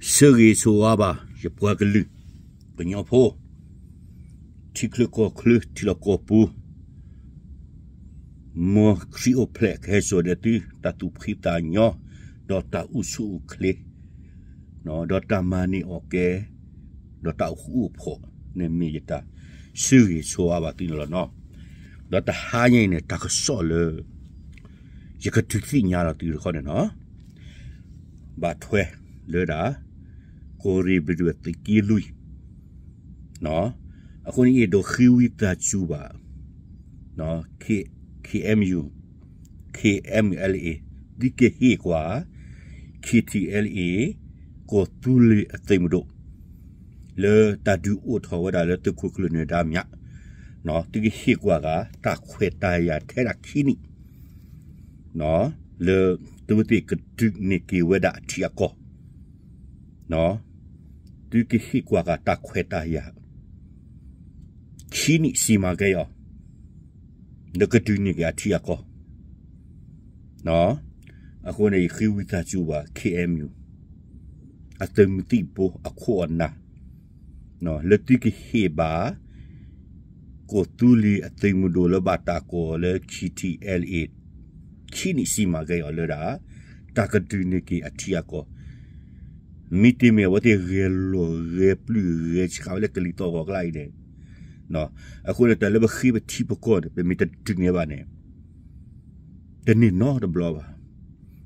ဆၢဂ့ၤဆိဝါဘၣ် ယပှၤကလုာ် ကညီဖိ, ထံချၢကီၢ်ချၢ ထံလီၢ်ကီၢ်ပူၤ, မ်ခရံာ်အိၣ်ဖျဲၣ်ကဟဲစိာ်ဒီးသု တၢ်သူၣ်ဖှံသးညီ, ဒီးတၢ်အိၣ်ဆူၣ်အိၣ်ချ့, ဒီးတၢ်မၤန့ၢ်အီၣ်ကဲ, ဒီးတၢ်အိၣ်ဃူအိၣ်ဖိး, န့ၣ်မ့ၢ်ယတၢ်ဆၢဂ့ၤဆိဝါဘၣ်သုန့ၣ်လီၤနီၤ. ဒီးတဟါညါအံၤန့ၣ် တၢ်ကစီၣ်လၢ ယကဒုးသ့ၣ်ညါလီၤသုတခီန့ၣ်နီၤ, ဘၣ်ထွဲလၢဒၣ် ကီၢ်ရ့ၣ်ဘျံးဒိၣ်အသုးက့လွံၢ်, အဃိန့ၣ် ယအဲၣ်ဒိးဃ့ဝံသးစူၤဘၣ် K-, KMU, KNLA, သုကဟ့ၣ်ကွၢ် KTLA ကီၢ်သူလ့ၤအသုးမုၢ်ဒိၣ် လၢတၢ်ဒုးအိၣ်ထီၣ်ဝဲဒၣ်လၢသုးခိၣ်ကျၢၢ်နၢၤဒါမၠး, သုကဟ့ၣ်ကွၢ်ဂၤ တၢ်ခွဲးတၢ်ယာ်ထဲဒၣ်ခံနံၣ် လၢသုဝဲသ့ၣ်ကဒုးန့ၢ်က့ၤဝဲဒၣ်အထံအကီၢ်, သုကဟ့ၣ်ကွၢ်ဂၤတၢ်ခွဲးတၢ်ယာ် ခံနံၣ်စံးမၤကဲအီၤ လၢကဒုးန့ၢ်က့ၤအထံအကီၢ်. အဃိန့ၣ် ယဃ့ဝံသးစူၤဘၣ် KNU အသုးမုၢ်သံၣ်ဘိအခိၣ်အနၢ် လၢသုကဟ့ၣ်ဘၣ် ကီၢ်သူလ့ၤအသုးမုၢ်ဒိၣ်လၢဘၣ်တၢ်ကိးလၢ KTLA ခံနံၣ်စံးမၤကဲအီၤလၢဒၣ် တၢ်ကဒုးန့ၢ်က့ၤအထံအကီၢ်, မ့တမ့ၢ်အဝဲသ့ၣ်ဂဲၤလိာ်ဂဲၤပျုၢ်ဂဲၤဆှးဝဲလၢကလံၤသီၣ်ဂီၤကျါအံၤန့ၣ်, အဃိန့ၣ် တၢ်လၢပဃ့ပထံပကီၢ်န့ၣ် ပမ့ၢ်တဒုးန့ၢ်ဘၣ်န့ၣ် တန့ၢ်နီတဘျီဘၣ်.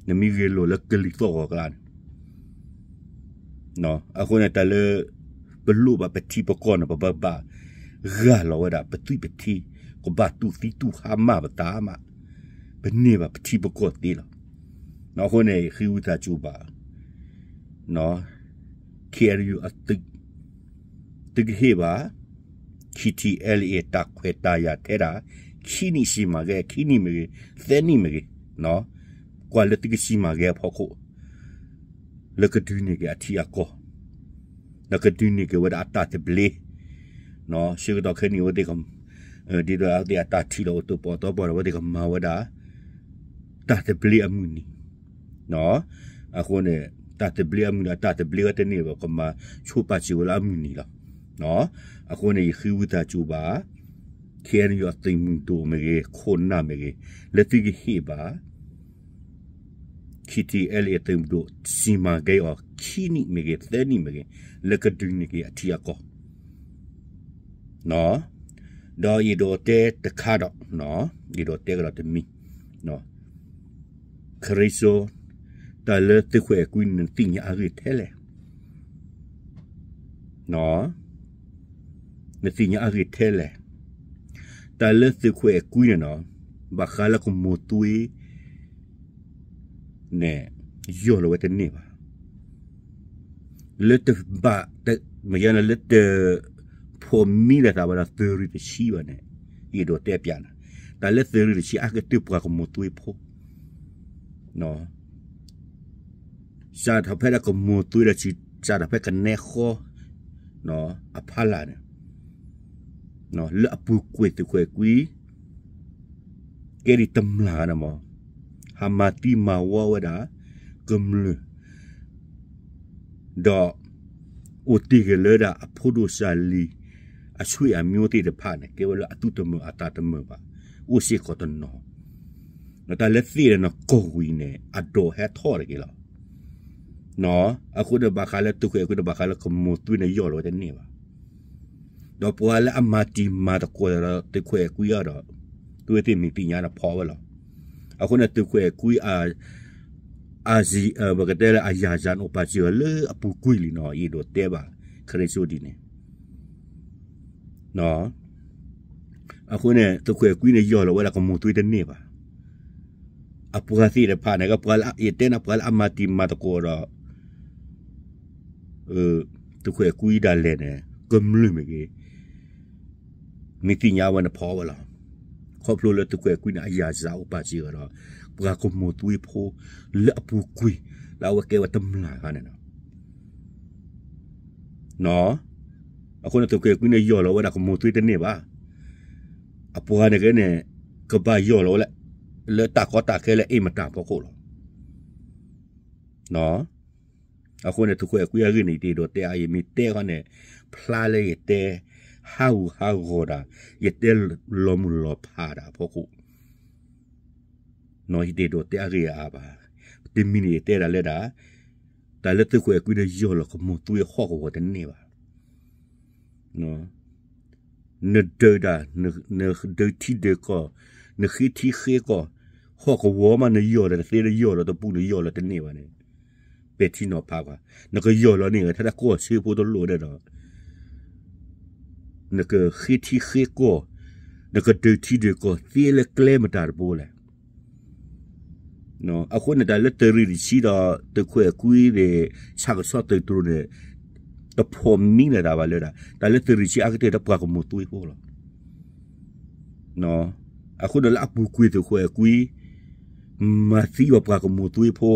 နမ့ၢ်ဂဲၤလိာ်လၢကလံၤသီၣ်ဂီၤကျါန့ၣ် အဃိန့ၣ် တၢ်လၢ ပလိၣ်ဘၣ်ပထံပကီၢ်န့ၣ် ပဘၣ်ဂၢ်လီၤဝဲဒၣ် ပသွံၣ်ပထံ, ကဘၣ်တူၢ်သံတူၢ်ဟါမၢ်ပသးမး, ပန့ၢ်ဘၣ်ပထံပကီၢ်သ့လီၤ. အဃိန့ၣ် ဃ့ဝံသးစူၤဘၣ် KNU အသုး သုကဟ့ၣ်ဘၣ် KTLA တၢ်ခွဲးတၢ်ယာ်ထဲဒၣ် ခံနံၣ်စံးမၤကဲ ခံနံၣ်မ့ၢ်ဂ့ၤ သၢနံၣ်မ့ၢ်ဂ့ၤ, ကွၢ်လၢသုကစံးမၤကဲအဖီခိၣ် လၢကဒုးန့ၢ်က့ၤအထံအကီၢ်, ဒီးကဒုးန့ၢ်က့ၤဝဲဒၣ်အတၢ်သဘျ့, ဆၢကတီၢ်ခဲအံၤန့ၣ် အဝဲသ့ၣ် ဒ်သိးအဝဲသ့ၣ်အတၢ်ထံၣ်လီၤအိၣ်တပီၤသီပီၤဒီး အဝဲသ့ၣ်ကမၤဝဲဒၣ် တၢ်သဘျ့အမုၢ်နံၤ, အဃိန့ၣ် တၢ်သဘျ့အမုၢ်နံၤ အတၢ်သဘျ့ဝဲတန့ၢ်ဘၣ် ကမၤဆိပာ်စၢၤဝဲလၢအမုၢ်နံၤလီၤ. အဃိန့ၣ် ယဃ့ဝံသးစူၤဘၣ် KNU အသုးမုၢ်ဒိၣ်မ့ၢ်ဂ့ၤ ခိၣ်နၢ်မ့ၢ်ဂ့ၤ လၢသုကဟ့ၣ်ဘၣ် KTLA အသုးမုၢ်ဒိၣ် စံးမၤကဲအီၤ ခံနံၣ်မ့ၢ်ဂ့ၤ သၢနံၣ်မ့ၢ်ဂ့ၤ လၢကဒုးန့ၢ်က့ၤအထံအကီၢ် ဒီးယအဲၣ်ဒိးတဲတခါဒီး ယအဲၣ်ဒိးတဲကဒီးတမံၤ, ခရံာ်စိ တၢ်လၢသုးခိၣ်အဲၣ်ကွံန့ၣ် နသ့ၣ်ညါအဂ့ၢ်ထဲလဲၣ်, နသ့ၣ်ညါအဂ့ၢ်ထဲလဲၣ်, တၢ်လၢသုးခိၣ်အဲၣ်ကွံန့ၣ်နီၤ ဘၣ်ဃးလၢကမိၢ်သွ့ န့ၣ် ယီၢ်လီၤဝဲတန့ၢ်ဘၣ်. လၢတဘၣ် မ့ၢ်ယါန့ၣ် လၢတဖိးမံလၢသးဘၣ်ဒီးသုးရ့ၣ်တဆံဘၣ်န့ၣ် ယအဲၣ်ဒိးတဲပျးနၤ, တၢ်လၢသုးရ့ၣ်တဆံ အါကတၢၢ်ပှၤကမိၢ်သွ့ဖိ စးထီၣ်ဖဲဒၣ်ကမိၢ်သွ့ဒီး စးထီၣ်ဖဲကနဲဃီ အဖီလာ်န့ၣ် လၢအပူၤကွံာ်သုးခိၣ်အဲၣ်ကွံ ကဲဒ်တမျၢ်ဂၤန့ၣ်မး ဟးမၤသံမၤဝီဝဲဒၣ် ကမျၢၢ် ဒီး အိၣ်တ့ၢ်က့ၤလၢဒၣ်အဖိဒိၣ်စၢ်လံၤ အဆွေအမျိုးသ့ၣ်တဖၣ်န့ၣ် ကဲဝဲလၢအသူၣ်တမုာ်အသးတမုာ်ဘၣ် အိၣ်စ့ၢ်ကီးတနီၤ, ဒီးတၢ်လၢသ့ၣ်ဒီးနီၢ်ကီၢ်ဝံၤန့ၣ် အဒိးဟဲထီၣ်တဂ့ၤလီၤ. အဃိန့ၣ်ဘၣ်ဃးလၢသုးခိၣ်အဲၣ်ကွံဒီးဘၣ်ဃးလၢကမိၢ်သွ့န့ၣ် ယီၢ်လီၤဝဲတန့ၢ်ဘၣ်. ဒီးပှၤလၢအမၤတံၤမၤသကိးဒီးသုးခိၣ်အဲၣ်ကွံအီၤဒီး သုဝဲသ့ၣ်မ့ၢ်သ့ၣ်ညါန့ၣ်ဖီဝဲလီၤ. အဃိန့ၣ်သုးခိၣ်အဲၣ်ကွံ အ ပကတဲလၢအယၤစၢ်န့ၣ်အိၣ်ပာ်စၢၤအီၤလၢအပူၤကွံာ်လံနီၤ ယအဲၣ်ဒိးတဲဘၣ် ခရံာ်စိဒ်န့ၣ် အဃိန့ၣ် သုးခိၣ်အဲၣ်ကွံန့ၣ် ယီၢ်လီၤဝဲဒၣ်ကမိၢ်သွ့တန့ၢ်ဘၣ်. အပှၤသ့ၣ်တဖၣ်န့ၣ် ကပှၤလၢ ယတဲန့ၣ် ပှၤလၢအမၤတံၤမၤသကိးဒီး သုးခိၣ်အဲၣ်ကွံဒၣ်လဲာ်န့ၣ် ကမျၢၢ်မ့ၢ်ဂ့ၤ မ့ၢ်သ့ၣ်ညါဝဲန့ၣ်ဖီဝဲလီၤ. ခီဖျိလၢသုးခိၣ်အဲၣ်ကွံန့ၣ် အယၤစၢ်အိၣ်ပာ်စၢၤအီၤဒီး ပှၤကမိၢ်သွ့ဖိ လၢအပူၤကွံာ် လၢအဝဲကဲဝဲတမျၢ်ဂၤန့ၣ်လီၤ. အဃိန့ၣ် သုးခိၣ်အဲၣ်ကွံန့ၣ် ယီၢ်လီၤဝဲဒၣ်ကမိၢ်သွ့တန့ၢ်ဘၣ်. အပှၤန့ၣ်ကဲန့ၣ် ကဘၣ်ယီၢ်လီၤဝဲလၢ လၢတၢ်ကီတၢ်ခဲလၢအ့ၣ်မတၤဖီခိၣ်လီၤ. အဃိန့ၣ် သုးခိၣ်အဲၣ်ကွံအဂ့ၢ်န့ၣ် ယတအဲၣ်ဒိးတဲအါ, ယမ့ၢ်တဲဃီန့ၣ် ဖျါလၢယတဲဟးဂူာ်ဟးဂီၤတၢ်, ယတဲလီၤမုၢ်လီၤဖးတၢ်အဖီခိၣ်, ယတအဲၣ်ဒိးတဲအဂ့ၢ်အါဘၣ်. တမံၤန့ၣ်ယတဲဒၣ်လၢဒၣ် တၢ်လၢသုးခိၣ်အဲၣ်ကွံဒီး ယီၢ်လီၤကမိၢ်သွ့ဟီၣ်ကဝီၤတန့ၢ်ဘၣ်. နဒုးတၢ်, နဒုးထံဒုးကီၢ်, နဃ့ထံဃ့ကီၢ်, ဟီၣ်ကဝီၤမး နယီၢ်လီၤတသ့, နယီၢ်လီၤတပူၤ, နယီၢ်လီၤတန့ၢ်ဘၣ်န့ၣ်, ပဲာ်ထံနီၤဖးကွၢ်, နကယီၢ်လီၤန့ၢ်ဝဲ ထဲဒၣ်ကီၢ်ဆၢဖိတလိၣ်ဒဲးဒီး နကဃ့ထံဃ့ကီၢ်, နကဒုးထံဒုးကီၢ် သ့လၢကျဲမတၤတဘိလဲၣ်. အဃိန့ၣ် တၢ်လၢသုးရ့ၣ်တဆံဒီး သုးခိၣ်အဲၣ်ကွံဒီး ဆၣ်ကဆီသုးတြိၤန့ၣ် တဖိးမံလၢၤတၢ်ဘၣ်လၢဒၣ် တၢ်လၢသုးရ့ၣ်တဆံအါကတၢၢ်ဒီးပှၤကမိၢ်သွ့ဖိလီၤ. အဃိန့ၣ်လၢအပူၤကွံာ်သုးခိၣ်အဲၣ်ကွံ မၤသံဘၣ်ပှၤကမိၢ်သွ့ဖိ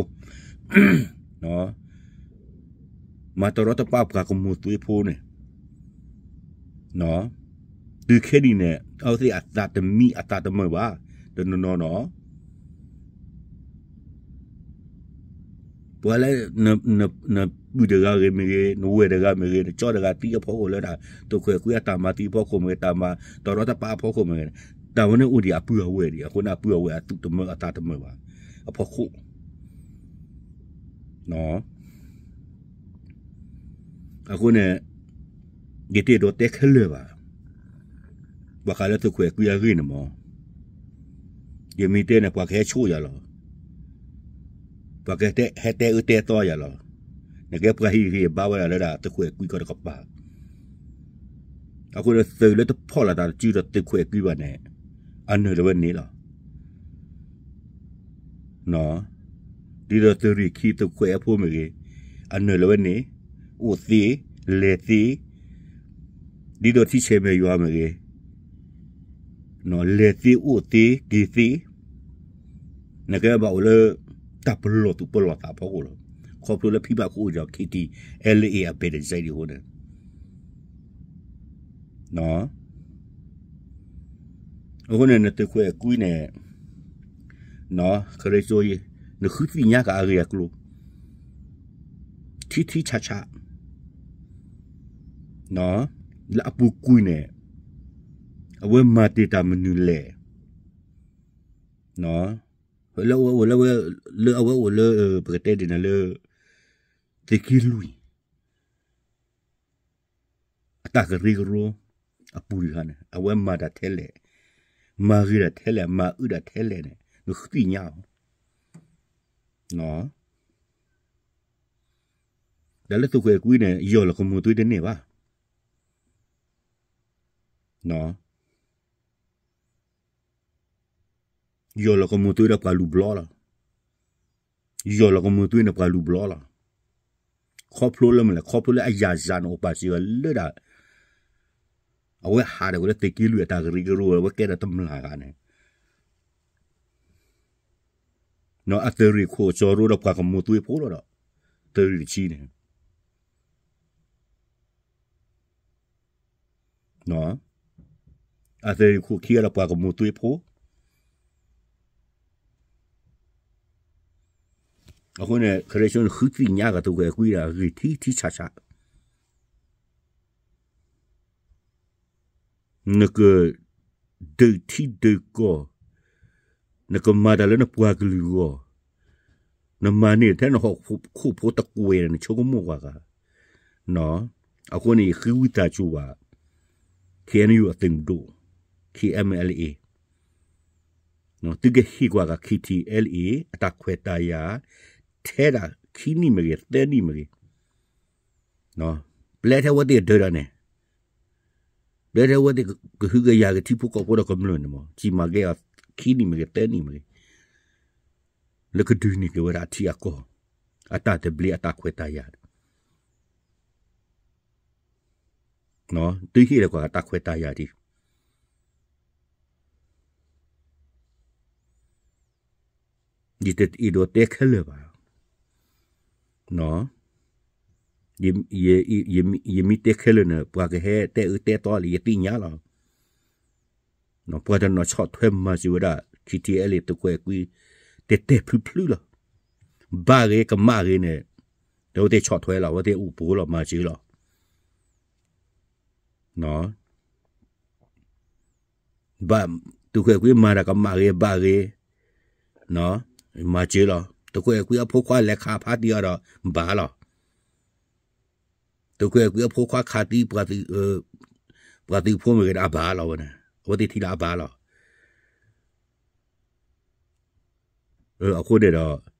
မၤတရီတပါပှၤကမိၢ်သွ့ဖိန့ၣ် တုၤခဲနံၤန့ၣ် အဝဲသ့ၣ်အသးတမံအသးတမုာ်ဘၣ်, တနီၤနီၤနီၤ ပှၤလၢ နပုၢ်တဂၤဂ့ၤမ့ၢ်ဂ့ၤ, နဝဲၢ်တဂၤမ့ၢ်ဂ့ၤ, နကၠီတဂၤသံအဖီခိၣ်လၢဒၣ် သုးခိၣ်အဲၣ်ကွံအတၢ်မၤသံအဖီခိၣ်မ့ၢ်ဂ့ၤ, တၢ်မၤတရီတပါအဖီခိၣ်မ့ၢ်ဂ့ၤ, တၢ်ဝဲန့ၣ်အိၣ်ဒံးအပုၢ်အဝဲၢ်ဒံး, အဃိန့ၣ်အပုၢ်အဝဲၢ်အသူၣ်တမုာ်အသးတမုာ်ဘၣ်, အဖီခိၣ် အဃိန့ၣ် ယတအဲၣ်ဒိးတဲခဲလၢာ်ဘၣ်, ဘၣ်ဃးလၢသုးခိၣ်အဲၣ်ကွံအဂ့ၢ်န့ၣ်မ့ၢ် ယမ့ၢ်တဲန့ၣ် ပှၤကဟဲဆိၣ်ယၤလီၤ, ပှၤကဟဲတဲအၢတဲသီယၤလီၤ, နကဲပှၤဟ့ၣ်ဂံၢ်ဟ့ၣ်ဘါဝဲဒၣ်လၢဒၣ်သုးခိၣ်အဲၣ်ကွံကီၢ်တကပၤ, အဃိန့ၣ်သုးလၢတဖီၣ်လီၤတၢ်တစုဒီးသုးခိၣ်အဲၣ်ကွံဘၣ်န့ၣ် အနၢၤလၢၤဝဲန့ၣ်လီၤ. ဒ်သိးသုးရ့ၣ်ခံသုးခိၣ်အဲၣ်ဖိမ့ၢ်ဂ့ၤ, အနၢၤလၢၤဝဲန့ၣ်, အိၣ်သ့, လဲၤသ့, ဒ်သိးထံဆဲးမဲာ်ယွၤမ့ၢ်ဂ့ၤ, လဲၤသ့အိၣ်သ့က့ၤသ့, နကဲဘၣ်အိၣ်လၢ တၢ်ပလီၢ်သူၣ်ပလီၢ်သးအဖီခိၣ်လီၤ. ခီဖျိလၢဖံဘၣ်ခိၣ်အိၣ်ဒီး KTLA အဘဲၣ်တစဲးဒံးအဃိန့ၣ် အဃိန့ၣ် နသုးခိၣ်အဲၣ်ကွံန့ၣ် ခရ့စိယ့ၣ်, နဃုသ့ၣ်ညါက့ၤအဂ့ၢ်အကျိၤ ထံထံဆးဆး လၢအပူၤကွံာ်န့ၣ် အဝဲမၤတ့ၢ်တၢ်မနုၤလဲၣ်, လၢအဝဲအိၣ်လၢ, လၢအဝဲအိၣ်လၢ ပကတဲဒ်န့ၣ်လၢ သုးက့လွံၢ် အတၢ်ကရၢကရိ အပူၤတခါန့ၣ် အဝဲမၤတၢ်ထဲလဲၣ်, မၤဂ့ၤတၢ်ထဲလဲၣ်, မၤအုးတၢ်ထဲလဲၣ်န့ၣ် နဃုသ့ၣ်ညါအီၤ. တၢ်လၢသုးခိၣ်အဲၣ်ကွံန့ၣ် ယီၢ်လီၤကမိၢ်သွ့တန့ၢ်ဘၣ်. ယီၢ်လီၤကမိၢ်သွ့ဒီးပှၤလူၤဘျီလီၤ. ယီၢ်လီၤကမိၢ်သွ့န့ၣ်ပှၤလူၤဘျီလီၤ. ခီဖျိလၢမနုၤလဲၣ်, ခီဖျိလၢအယၣ်စၢ်န့ၣ်အိၣ်ပာ်စၢၤဝဲလၢဒၣ် အဝဲဟးဒီးဝဲလၢသုးက့လွံၢ်အတၢ်ကရၢကရိ အဝဲကဲဒီးတမျၢ်ဂၤန့ၣ် အသုးရ့ၣ်ခိၣ်ကၠီရိဒီးပှၤကမိၢ်သွ့ဖိလီၤဒီး သုးရ့ၣ်တဆံန့ၣ် အသုးရ့ၣ်ခိၣ်ခံဂၤဒီးပှၤကမိၢ်သွ့ဖိ. အဃိန့ၣ် ခရ့စိန့ၣ် ဃုသ့ၣ်ညါက့ၤသုးခိၣ်အဲၣ်ကွံဒၣ်ဂ့ၢ်ထံထံဆးဆး နကဒုးထံဒုးကီၢ်, နကမၤတၢ်လၢနပှၤကလုာ်အဂီၢ်, နမၤန့ၢ်ထဲနဟီၣ်ခိၣ်ဖိတကွဲၢ်န့ၣ် နဆိကမိၣ်ကွၢ်ဂၤ. အဃိန့ၣ် ယဃ့ဝံသးစူၤဘၣ် ခ့ၣ်အဲၣ်ယူၣ်အသုးမုၢ်ဒိၣ်, ခ့ၣ်အဲၣ်မ့ၢ်အဲလ်အ့ၣ်, သုကဟ့ၣ်ကွၢ်ဂၤ ခ့ၣ်ထံၣ်အဲလ်အ့ၣ် အတၢ်ခွဲးတၢ်ယာ် ထဲဒၣ်ခံနံၣ်မ့ၢ်ဂ့ၤ သၢနံၣ်မ့ၢ်ဂ့ၤ, ပျဲထဲဝဲသ့ၣ်အဒၢးဒၣ်န့ၣ် ပျဲထဲဝဲသ့ၣ်ကဟုကယာ်က့ၤထံဖိကီၢ်ဖိဒီးကမျၢၢ်န့ၣ်မ့ၢ် စံးမၤကဲအီၤ ခံနံၣ်မ့ၢ်ဂ့ၤ သၢနံၣ်မ့ၢ်ဂ့ၤ, လၢကဒုးန့ၢ်က့ၤဝဲဒၣ်အထံအကီၢ်, အတၢ်သဘျ့အတၢ်ခွဲးတၢ်ယာ် သုဟ့ၣ်လီၤကွၢ်အတၢ်ခွဲးတၢ်ယာ်ဒ် ယတအဲၣ်ဒိးတဲခဲလၢာ်ဘၣ်. ယမ့ၢ်တဲခဲလၢာ်န့ၣ် ပှၤကဟဲတဲအၢတဲသီလၢ ယသ့ၣ်ညါလီၤ. ပှၤတနီၤဆီၣ်ထွဲမၤစၢၤဝဲဒၣ် ခ့ၣ်ထံၣ်အဲလ်အ့ၣ် သုးခိၣ်အဲၣ်ကွံ တဲတဲဖျုဖျုလီၤ. ဘၣ်ဂ့ၤကမၣ်ဂ့ၤန့ၣ် အဝဲသ့ၣ်ဆီၣ်ထွဲလီၤ, အဝဲသ့ၣ်အိၣ်ပူၤလီၤ, မၤစၢၤလီၤ. ဘၣ်, သုးခိၣ်အဲၣ်ကွံမၤတၢ်ကမၣ်ဂ့ၤ ဘၣ်ဂ့ၤ, မၤစၢၤလီၤ. သုးခိၣ်အဲၣ်ကွံအဖိခွါလဲၤခးဖါတံၢ်အီၤဒီး ဘၣ်လီၤ. သုးခိၣ်အဲၣ်ကွံအဖိခွါခးသံ ပှၤသုးဖိမ့ၢ်ဂ့ၤဒီး အဘၣ်လီၤဝဲန့ၣ်, အဝဲသ့ၣ်ထံၣ်လၢအဘၣ်လီၤ. အဃိန့ၣ်ဒီး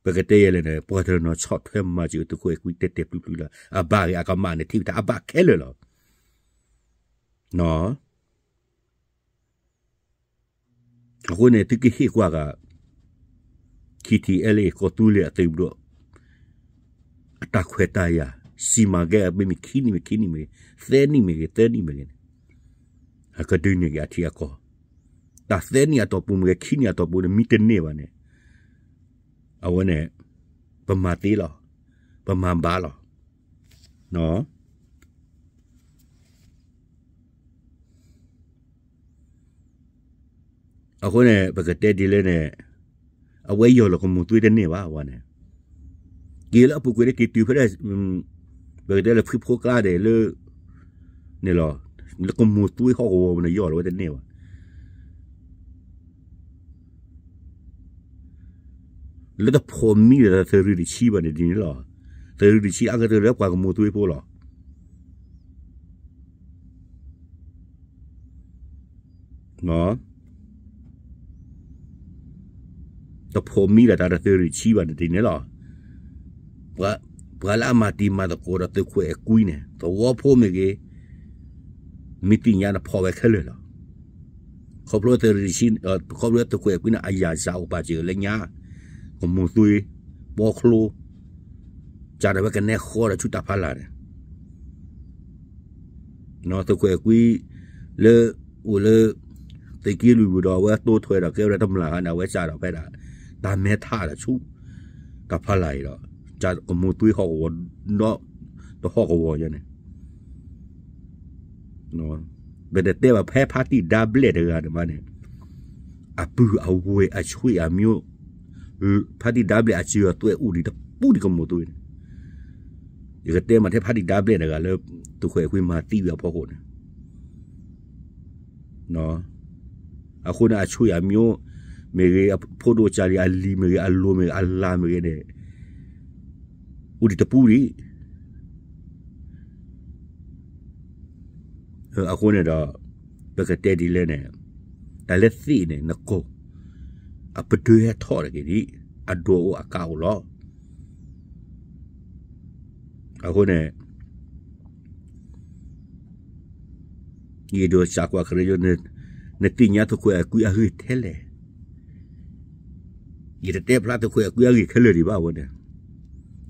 ပကတဲယဲလဲၣ်န့ၣ် ပှၤတနီၤဆီၣ်ထွဲမၤစၢၤသုးခိၣ်အဲၣ်ကွံတဲာ်တဲာ်ဖျုးဖျုးလီၤ. အဘၣ်ဂ့ၤ အကမၣ်န့ၣ် ထံၣ်ပတၢ်အဘၣ်ခဲလၢာ်လီၤ. အဃိန့ၣ် သုကဟ့ၣ်ကွၢ်ဂ့ၤ ခံထံၣ်အဲလ့ၣ် ကီၢ်သူလ့ၤအသုးမုၢ်ဒိၣ် အတၢ်ခွဲးတၢ်ယာ်, စံးမၤကဲ မ့မ့ၢ်ခံနံၣ်မ့ၢ်ခံနံၣ်မ့ၢ်ဂ့ၤ, သၢနံၣ်မ့ၢ်ဂ့ၤ, သၢနံၣ်မ့ၢ်ဂ့ၤန့ၣ်, အကဒုးန့ၢ်က့ၤအထံအကီၢ်, တၢ်သၢနံၣ်အတီၢ်ပူၤမ့ၢ်ဂ့ၤ, ခံနံၣ်အတီၢ်ပူၤန့ၣ် မ့ၢ်တန့ၢ်ဘၣ်န့ၣ်, အဝဲန့ၣ် ပမၤသ့လီၤ, ပမၤဘၣ်လီၤ. အဃိန့ၣ် ပကတဲဒ်လဲၣ်န့ၣ်, အဝဲယီၢ်လီၤကမိၢ်သွ့တန့ၢ်ဘၣ်ဝဲန့ၣ်, က့ၤလၢအပူၤကွံာ်န့ၣ် က့ၤတုၤဖဲဒၣ် ပကတဲလၢဖုဖိကျါဒီးလၢ န့ၣ်လီၤ, လၢကမိၢ်သွ့ဟီၣ်ကဝီၤပူၤန့ၣ် ယီၢ်လီၤဝဲတန့ၢ်ဘၣ်. လၢတဖိးမံဒီးသုးရ့ၣ်တဆံဘၣ်န့ၣ်ဒ်န့ၣ်လီၤ. သုးရ့ၣ်တဆံအကတၢၢ်လၢပှၤကမိၢ်သွ့ဖိလီၤ. တဖိးမံဒီးတၢ်ဒီးသုးရ့ၣ်တဆံဘၣ်န့ၣ်ဒ်န့ၣ်လီၤ. ပှၤလၢအမၤတံၤမၤသကိးဒီးသုးခိၣ်အဲၣ်ကွံန့ၣ် သဝီဖိမ့ၢ်ဂ့ၤ, မ့ၢ်သ့ၣ်ညါန့ၣ်ဖီၣ်ဝဲခဲလၢာ်လီၤ. ခီဖျိသုးရ့ၣ်တဆံ, ခီဖျိသုးခိၣ်အဲၣ်ကွံန့ၣ် အယၢ်စၢ်အိၣ်ပာ်စၢၤလၢညါ, ကမိၢ်သွ့, ပီချိ, စးထီၣ်ဖဲကနဲဃီဒီးဆူတၢ်ဖးလၢ်န့ၣ် သုးခိၣ်အဲၣ်ကွံ လၢ အိၣ်လၢ သုးက့လွံၢ်ပူၤဒီး အဝဲတိထွဲဒီးကဲဝဲဒၣ်တမျၢ်ဂၤန့ၣ် အဝဲစးထီၣ်ဖဲဒၣ် တၢ်မဲထးဒီးဆူ တၢ်ဖးလၢ်အံၤဒီး ကမိၢ်သွ့ဟီၣ်ကဝီၤ ဒီး တဟီၣ်ကဝီၤယဲန့ၣ် ပတတဲဘၣ်ဖဲဖါတံၢ်ဒါဘျဲၣ်တဂၤန့ၣ်မးန့ၣ် အပုၢ်အဝဲၢ်အဆွေအမျိုး ဖါတံၢ်ဒါဘျဲၣ်အစၢၤအသွဲၣ်အိၣ်ဒံးတပူၤဒံး ကမိၢ်သွ့န့ၣ် ယကတဲမးထဲဖါတံၢ်ဒါဘျဲၣ်တဂၤလၢ သုးခိၣ်အဲၣ်ကွံမၤသံဝံၤအဖီခိၣ်န့ၣ် အဃိန့ၣ် အဆွေအမျိုး မ့ၢ်ဂ့ၤ အဖိဒိၣ်ကၢ်လံၤ အလံၤမ့ၢ်ဂ့ၤ အလိၤမ့ၢ်ဂ့ၤ အလၢ်မ့ၢ်ဂ့ၤန့ၣ် အိၣ်ဒံးတပူၤဒံး အဃိန့ၣ်ဒီး ပကတဲဒ်လဲၣ်န့ၣ် တၢ်လၢသ့ၣ်န့ၣ် နကိး အပဒၢဟဲထီၣ်တက့ၢ်ဒံး အဒိၣ်အိၣ်အကါအိၣ်လီၤ. အဃိန့ၣ် ယအဲၣ်ဒိးစံးကွၢ်ခရံာ် နသ့ၣ်ညါသုးခိၣ်အဲၣ်ကွံအဂ့ၢ်ထဲလဲၣ်. ယတတဲဖျါသုးခိၣ်အဲၣ်ကွံအဂ့ၢ်ခဲလၢာ်ဒံးဘၣ်ဝဲန့ၣ်,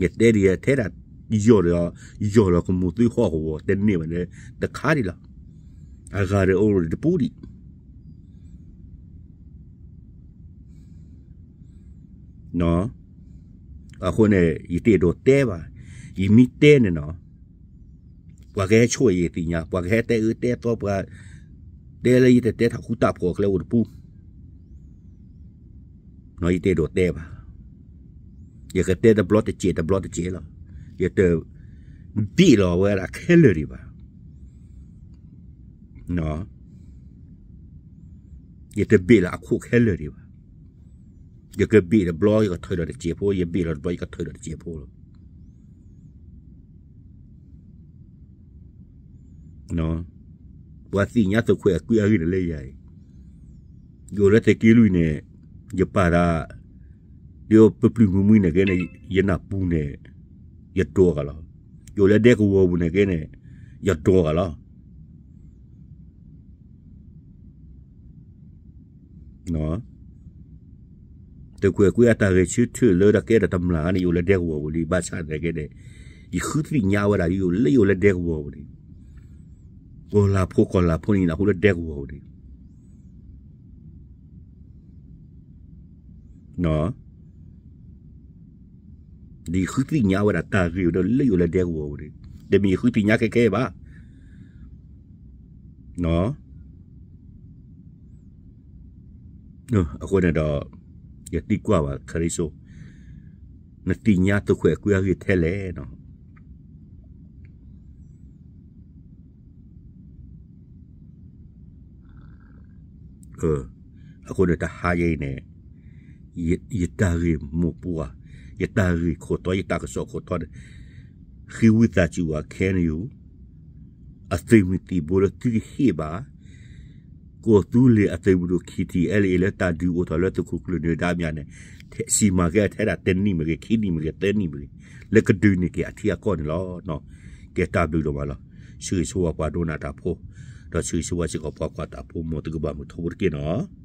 ယတဲဒ်ထဲဒၣ် ယီၢ်ဒီး ယီၢ်လီၤကမိၢ်သွ့ဟီၣ်ကဝီၤတန့ၢ်ဘၣ်န့ၣ် တခါဒံးလီၤ. အဂၤဒီးအိၣ်တပူၤဒံး အဃိန့ၣ် ယတအဲၣ်ဒိးတဲဘၣ်. ယမ့ၢ်တဲန့ၣ်နီၤ ပှၤကဟဲဆိၣ်ယသ့ၣ်ညါ ပှၤကဟဲတဲအၢတဲသီ ပှၤတဲလၢယတတဲတၢ်ဃူတၢ်ဖိးအကျဲအိၣ်တပူၤ ယတအဲၣ်ဒိးတဲဘၣ်. ယကတဲတဘျီတစဲးတဘျီတစဲးလီၤ. ယတဘ့ၣ်လီၤဝဲဒၣ်ခဲလၢာ်ဒံးဘၣ်. ယတဘ့ၣ်လီၤအခိၣ်ခဲလၢာ်ဒံးဘၣ်. ယကဘ့ၣ်တဘျီ ယကထၢၣ်ဒီးတစဲးဖိ, ယဘ့ၣ်လီၤတဘျီ ယကထၢၣ်ဒီးတစဲးဖိလီၤ. ပှၤသ့ၣ်ညါသုးခိၣ်အဲၣ်ကွံအဂ့ၢ်န့ၣ်လၢယၤအံၤ, ယအိၣ်လၢသုးက့လွံၢ်န့ၣ် ယပာ်တၢ် ဒီးပပျုၢ်မုၢ်မုၢ်န့ၣ်ကဲန့ၣ် ယနၢ်ပူၤန့ၣ် ယဒိးဂၤလီၤ. ယအိၣ်လၢဒဲကဝီၤပူၤန့ၣ်ကဲန့ၣ် ယဒိးဂၤလီၤ. သုးခိၣ်အဲၣ်ကွံအတၢ်ဂဲၤဆၢထၢၣ်လၢတၢ်ကဲဒီးတမျၢ်န့ၣ် ယအိၣ်လၢဒဲကဝီၤပူၤလံ ဘၣ်ဆၣ်န့ၣ်ကဲန့ၣ် ယဃုသ့ၣ်ညါဝဲဒၣ် ယအိၣ်လၢယအိၣ်လၢဒဲကဝီၤပူၤန့ၣ် ကီၢ်လၤဖိကီၢ်လၤဖိန့ၣ် ယနၢ်ဟူလၢဒဲကဝီၤပူၤန့ၣ် ဒ်ယဃုသ့ၣ်ညါဝဲဒၣ်တၢ်ဂ့ၢ်ဝဲဒၣ်လၢယအိၣ်လၢဒဲကဝီၤပူၤန့ၣ် တမ့ၢ်ယဃုသ့ၣ်ညါခဲခဲဘၣ်. အဃိန့ၣ်ဒီး ယသံကွၢ်ဘၣ်ခရံာ်စိ နသ့ၣ်ညါသုးခိၣ်အဲၣ်ကွံအဂ့ၢ်ထဲလဲၣ်နီၤ. အဃိန့ၣ်တဟါယဲအံၤန့ၣ် ယတၢ်ဂ့ၢ်မိၢ်ပှၢ်, ယတၢ်ဂ့ၢ်ခိၣ်တီ, ယတၢ်ကစီၣ်ခိၣ်တီန့ၣ် ဃ့ဝံသးစူၤဝဲခဲန့ၣ်ယိာ် အသုးမုၢ်သံၣ်ဘိလၢသုကဟ့ၣ်ဘၣ် ကီၢ်သူလ့ၤအသုးမုၢ်ဒိၣ် ခံထံၣ်အဲလ့ၣ် လၢတၢ်ဒုးအိၣ်ထီၣ်လၢသုးခိၣ်ကျၢၢ်နၢၤဒါမၠးန့ၣ် စံၣ်မၤကဲထဲဒၣ်တနံၣ်မ့ၢ်ဂ့ၤ ခံနံၣ်မ့ၢ်ဂ့ၤ သၢနံၣ်မ့ၢ်ဂ့ၤ လၢကဒုးန့ၢ်က့ၤအထံအကီၢ်န့ၣ်လီၤ. ကဲတၢ်ဘျုးဒိၣ်မးလီၤ. ဆၢဂ့ၤဆၢဝါပှၤဒိကနၣ်တၢ်ဖိ, ဒီးဆၢဂ့ၤဆၢဝါစ့ၢ်ကီးပှၤကွၢ်တၢ်ဖိ မ်သုကဘၣ်မုာ်ထီဘိတက့ၢ်နီၤ.